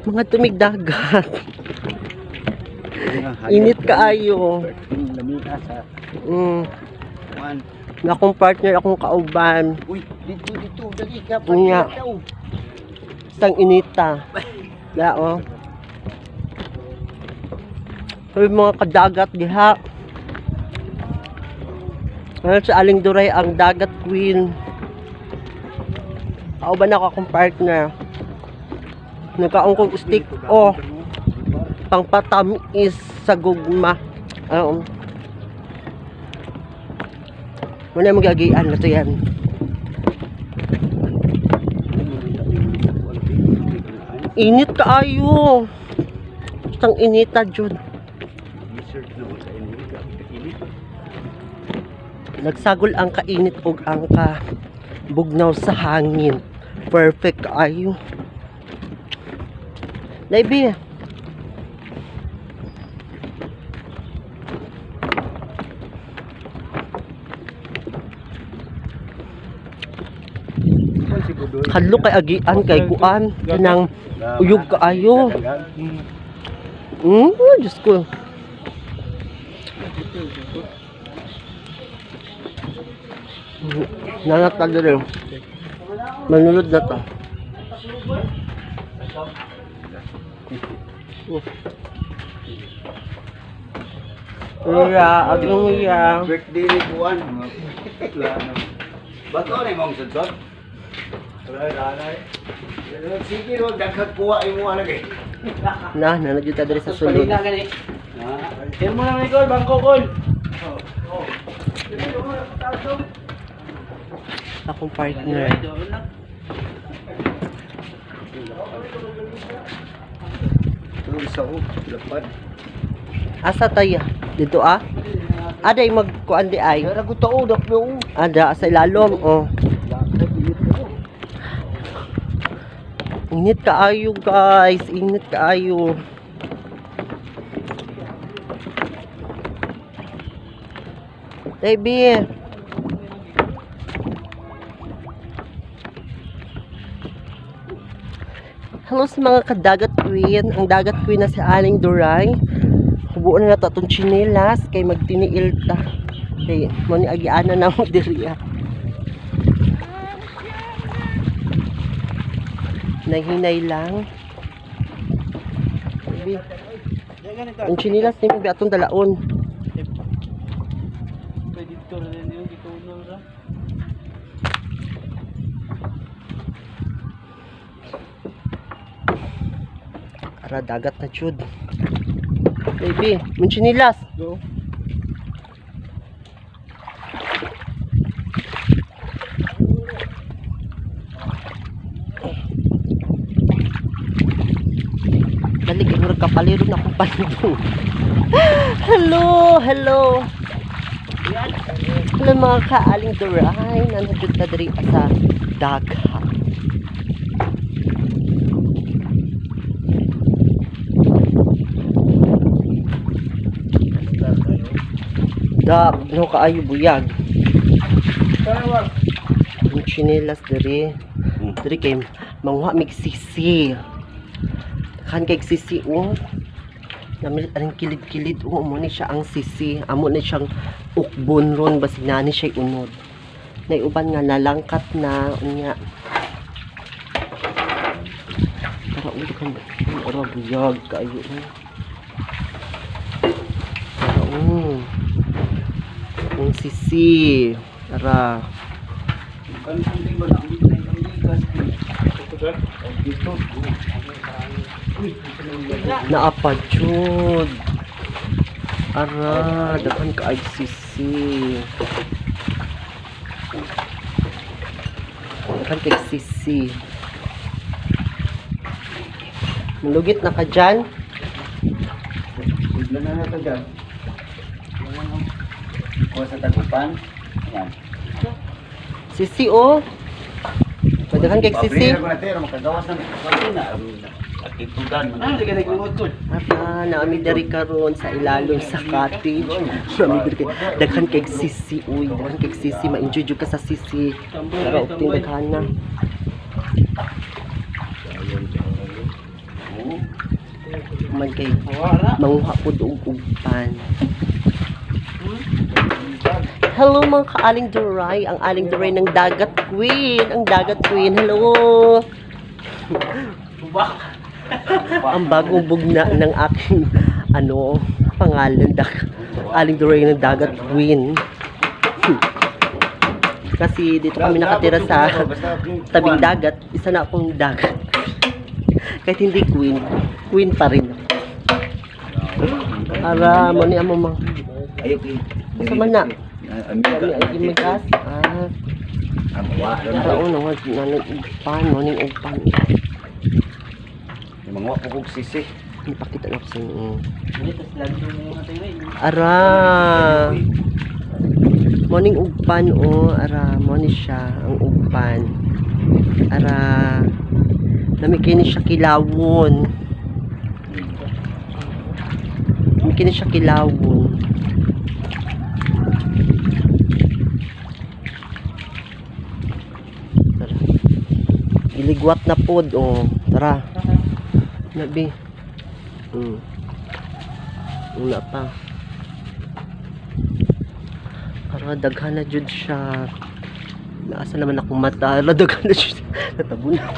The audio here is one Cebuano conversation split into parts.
Mga tumig dagat. Init kaayo. Lamita sa kuan. Na akong partner, akong kauban. Uy, dito dito dali ka. Unya. Isang inita. Da, oh. Sabi mga kadagat diha. Ano sa Aling Duray ang dagat queen. Kauban ako akong partner. Nagkaon kong stick oh pangpatamis sa gugma. Oo. Wala magagian na to yan. Init kaayo. Isang inita jud. Dessert na mo sa inyo. Init. Nagsagol ang kainit ug ang ka bugnaw sa hangin. Perfect kaayo. Laibi. Hadlok kay agian kay kuan kanang uyog kaayo. Diyos ko. Nanatag na rin. Manulod na to. Iya, agong iya. Birthday ni Kuan. Bato na imong sudsod? Sige ro daghang kuha imo ana kay. Na, nanadyo ta diri sa sulod. Gani. Yan mo lang Nicole, bangko kol. Akong partner. Ito isa o lapad. Asa tayo? Dito ah? Aday magkuan di ay. Dara ko tao daklo. Ada sa ilalom oh. Init kaayo guys, init kaayo. Baby. Hello sa mga kadagat queen. Ang dagat queen na si Aling Duray. Hubuon na nato atong tsinelas kay magtiniil ta. Kay mo ni agiana na mo diri ah. Naghinay lang. Baby, ang tsinelas ni mo atong dalaon. Pwede dito rin yun, dito na ra. Ara dagat na jud. Baby, mong tsinelas. Go. Dali kay murag kapaliro na akong palibong. Hello, hello. Hello mga kaaling Duray, nandito ta diri sa dagat. Dak, no kaayo buyag. Ang tsinelas diri. Diri kay manguha mig sisi. Kan kay sisi oh. Namil aring kilid-kilid oh mo ni siya ang sisi. Amo ni siyang ukbon ron basig na ni siya unod. Naiuban nga nalangkat na unya. Tara ulo kan ora buyag kaayo oh. Tara oh. Ang sisi. Tara. Kan something ba na ang gikas. Dito. Naapad jud. Ara, daghan ka ICC. Daghan kay CC. Malugit na ka dyan. Bigla na nato dyan. Kuha sa tagupan. Yan. Sisi oh. Pwede kang kay sisi. Pabrira ko na tero, makagawas na na. Atitudan. Ano, di ka nagluot kol? Ara, naami diri karon sa ilalom sa cottage. Naami diri kay daghan kay sisi uy, daghan kay sisi, ma-enjoy jud ka sa sisi. Tamboy, Pero tamboy. daghan na. Oo. Man kay Wala. manguha po og ugpan. Hello mga kaaling Duray, ang Aling Duray ng Dagat Queen, ang Dagat Queen. Hello. Bubak. Ang bagong bugna ng aking ano, pangalan, Aling Duray ng Dagat Queen. Kasi dito kami nakatira sa tabing dagat, isa na akong dagat. Kahit hindi queen, queen pa rin. Ara, mo ni amo mang. Ayaw kay. Asa man na? Amiga. Kami ang gimigas. Ah, Ang wa. ara oh, no, nanay ugpan, mo ning ugpan. Yung mga wa po kog sisi. Ipakita na ko sa inyo. Dili tas lando mo na tayo eh. Ara. Mo ning ugpan oh, ara mo ni siya ang ugpan. Ara. Lami kini siya kilawon. Lami kini siya kilawon. Tara. Giligwat na pod oh. Tara. Nabi. Wala pa. Para daghan na jud siya. Naasa naman akong mata. Ala, daghan na jud. Natabo na.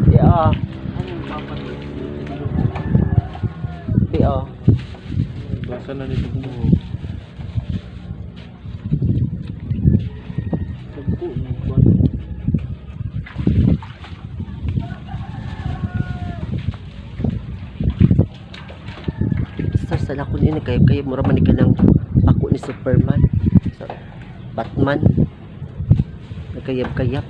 Yeah. Ano papat? Yeah. Basa na nito. Tagpo nagkuan. Sir, sa lako ni kay kay mura man ni kanang pako ni Superman. Sa Batman. Nagkayab-kayab.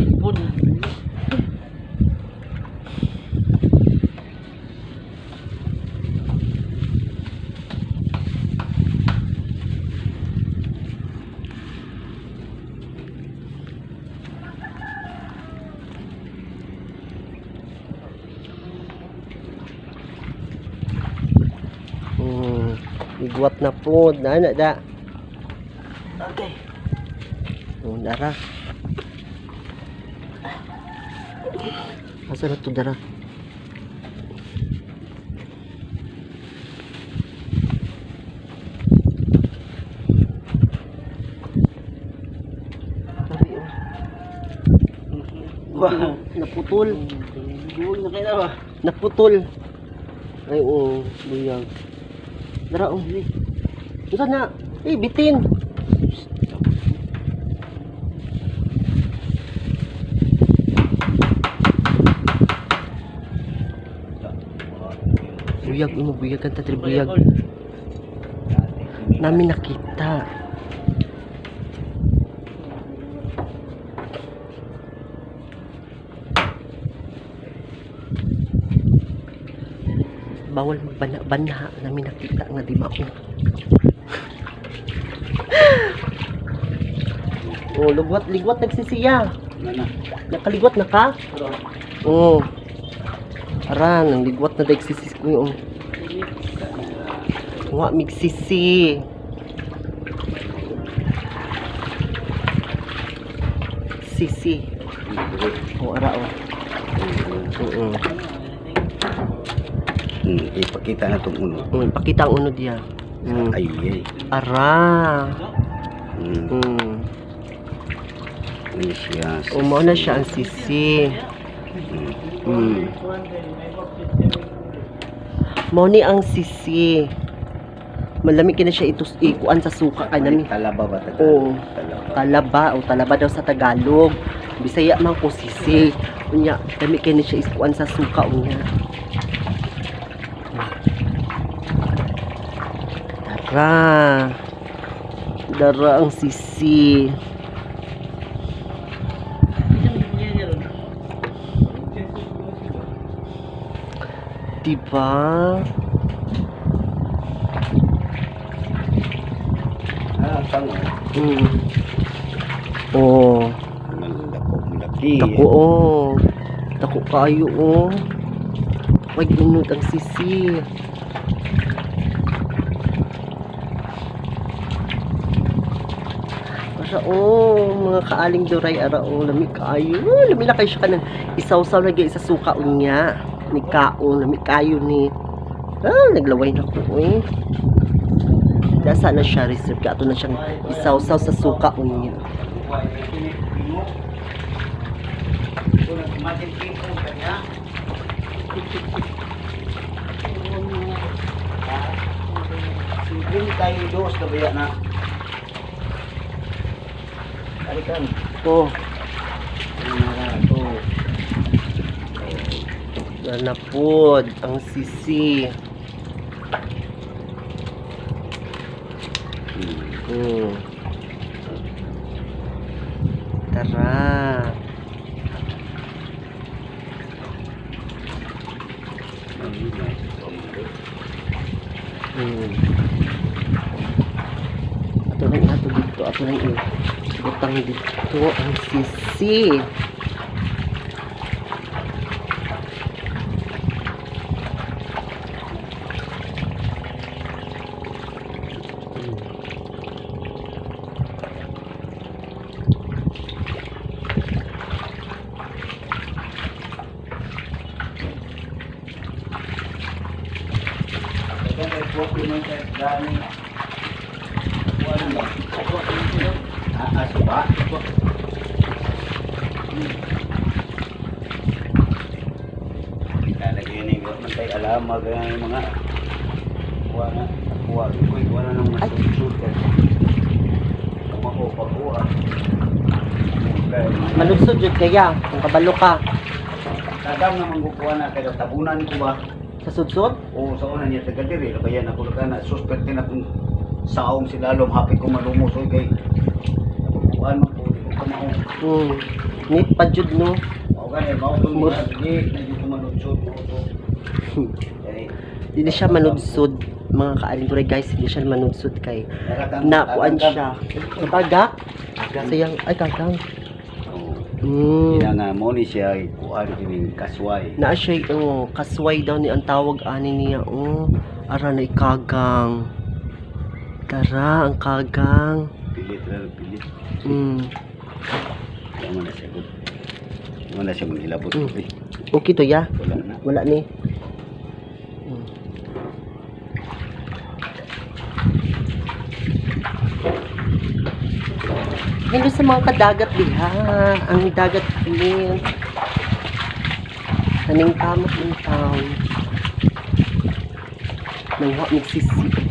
Ipon. Igwat na po. Na, na, da. Okay. Oh, dara. Asa na to dara? Sorry, oh. Wah. Naputol. Duol na kayo ba? Naputol. Ay, oo. Buyag. Dara, oh. Unsa na? Eh, bitin. Buyag, imo buyag ang tatri buyag. Namin nakita. Bawal magbana-banha. Namin nakita nga di ba oh. Oh, lugwat, ligwat nagsisiya. Ano na? Nakaligwat na ka? Oo. Oh. Aran, ang ligwat na dagsisis ko yung. Wa migsisi. Sisi. Oh, ara oh. Oo. Ipakita na itong uno. Pakita ang uno diya. Ay, ay. Ara. Ano siya? O mao na siya ang sisi. Mao ni ang sisi. Malami kina siya itus ikuan sa suka kay nami. Talaba ba? Tagalog? Oo. Talaba. Talaba o talaba daw sa Tagalog. Bisaya man ko sisi. Unya, dami kay ni siya iskuan sa suka unya. Tara. Dara ang sisi. Diba? Ah, tango. Oh. Malako, malaki. Dako oh. Dako kayo oh. Wag inut ang sisi. Ara oh, mga kaaling duray ara oh, lami kaayo. Lami na kayo siya kanang isawsaw lagi sa suka unya. Ni kaon, lami kayo ni. Ah, naglaway na ko eh. Dasa na siya reserve ka ato na siyang isawsaw sa suka unya. Simple tayo dos na ba na? Balikan. Oh, Ito. nanapod ang sisi. Tara. Ato lang ato dito, ato lang butang dito ang sisi. Aso ba? Lalagyan ni man tayo alam mga mga kuha na kuha ko kuha na ng Ay. mga kay kumako pagkuha. Malugsod jud kaya kung kabalo ka Kadam naman ko kuha na kay tabunan ko ba? sa sudsod. Oo, sa una niya taga diri kaya na ko na suspect na kung saong sila lalom hapit ko malumos oy kay kuan man ko di ko kamao. Nit pa jud no. Mao gani mao to niya di na jud ko maludsod mo to. Kay Hindi na siya manudsod mga kaalinturay guys, hindi siya manudsod kay nakuan siya. Tagak? Sayang, ay kagang. Oo. Mm. Ina nga mo ni siya kuan kining kasway. Naa siya, oh, kasway daw ni ang tawag ani niya. Oh, ara na ikagang. Tara, ang kagang. Pilit ra pilit. Wala man na siya gud. Wala na siya manghilabot. Eh, Okay to ya. wala na. Wala ni. Hello sa mga kadagat diha. Ang dagat din. Kaning kamot ng town. Nangha migsisi.